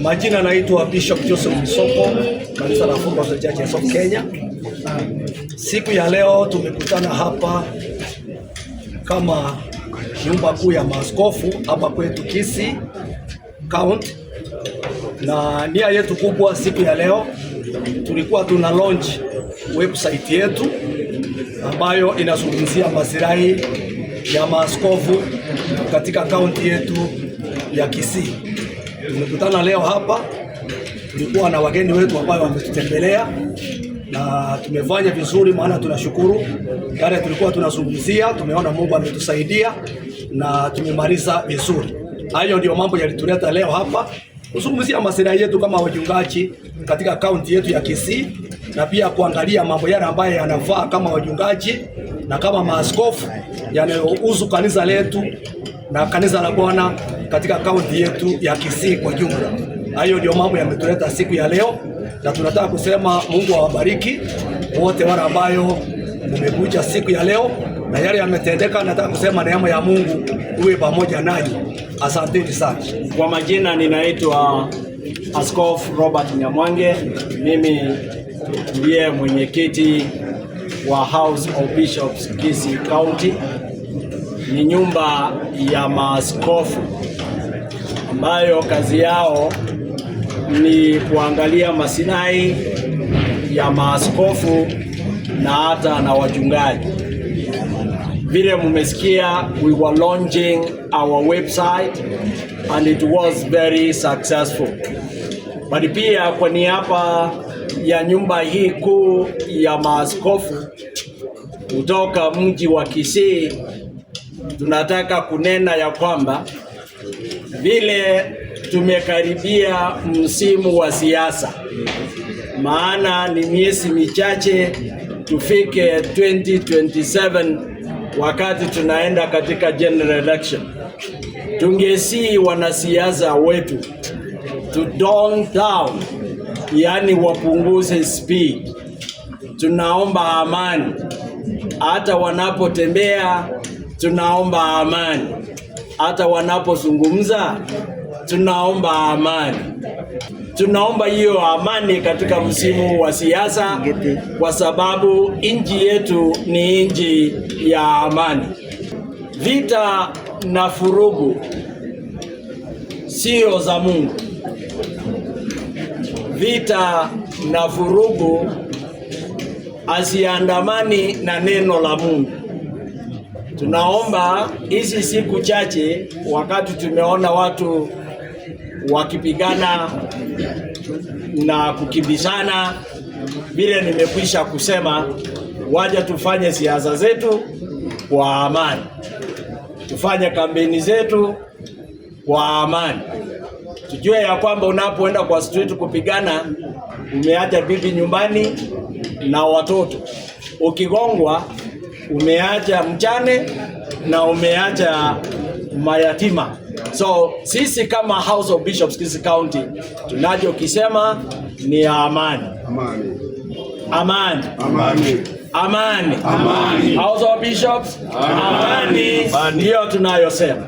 Majina naitwa Bishop Joseph Misoko, kanisa la Full Gospel Church of Kenya. Siku ya leo tumekutana hapa kama nyumba kuu ya maaskofu hapa kwetu Kisii County, na nia yetu kubwa siku ya leo tulikuwa tuna launch website yetu ambayo inazungumzia maslahi ya maaskofu katika kaunti yetu ya Kisii. Tumekutana leo hapa, tulikuwa na wageni wetu ambao wametutembelea na tumefanya vizuri, maana tunashukuru yale tulikuwa tunazungumzia. Tumeona Mungu ametusaidia na tumemaliza vizuri. Hayo ndio mambo yalituleta leo hapa kuzungumzia maslahi yetu kama wachungaji katika kaunti yetu ya Kisii, na pia kuangalia mambo yale ambayo yanafaa kama wachungaji na kama maaskofu yanayohusu kanisa letu na kanisa la Bwana katika kaunti yetu ya Kisii kwa jumla. Hayo ndio mambo yametuleta siku ya leo, na tunataka kusema Mungu awabariki wote wale ambayo mmekuja siku ya leo, na yale yametendeka, nataka kusema neema ya Mungu iwe pamoja nanyi. Asanteni sana. Kwa majina ninaitwa Askofu Robert Nyamwange. Mimi ndiye mwenyekiti wa House of Bishops Kisii County. Ni nyumba ya maaskofu ambayo kazi yao ni kuangalia maslahi ya maaskofu na hata na wachungaji. Vile mumesikia, we were launching our website and it was very successful. But pia kwa niaba ya nyumba hii kuu ya maaskofu kutoka mji wa Kisii, tunataka kunena ya kwamba vile tumekaribia msimu wa siasa, maana ni miezi michache tufike 2027 wakati tunaenda katika general election. Tungesihi wanasiasa wetu to tone down, yani wapunguze speed. Tunaomba amani, hata wanapotembea tunaomba amani, hata wanapozungumza tunaomba amani. Tunaomba hiyo amani katika msimu wa siasa, kwa sababu nchi yetu ni nchi ya amani. Vita na vurugu sio za Mungu. Vita na vurugu haziandamani na neno la Mungu. Tunaomba hizi siku chache, wakati tumeona watu wakipigana na kukimbizana, vile nimekwisha kusema, waja tufanye siasa zetu kwa amani, tufanye kampeni zetu kwa amani. Tujue ya kwamba unapoenda kwa street kupigana, umeacha bibi nyumbani na watoto. Ukigongwa, umeacha mjane na umeacha mayatima. So sisi kama House of Bishops Kisii County tunachokisema ni amani. Amani. Amani. Amani. Amani. Amani. House of Bishops, amani ndiyo tunayosema.